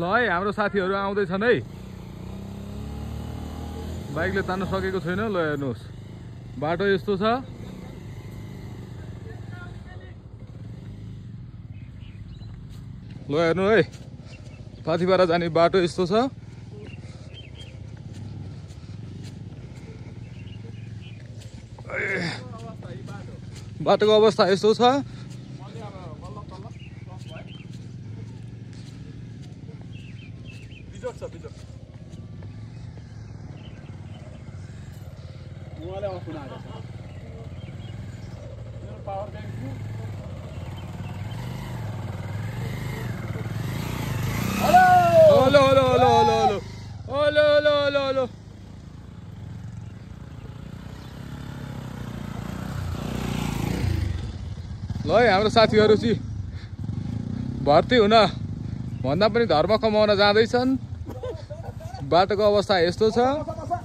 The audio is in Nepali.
ल है हाम्रो साथीहरू आउँदैछन् है बाइकले तान्न सकेको छैन ल हेर्नुहोस् बाटो यस्तो छ ल हेर्नु है पाथिपारा जाने बाटो यस्तो छ बाटोको अवस्था यस्तो छ hello hello hello hello hello hello hello hello ल है हाम्रो साथीहरू चाहिँ भर्ती हुन भन्दा पनि धर्म कमाउन जाँदैछन् बाटोको अवस्था यस्तो छ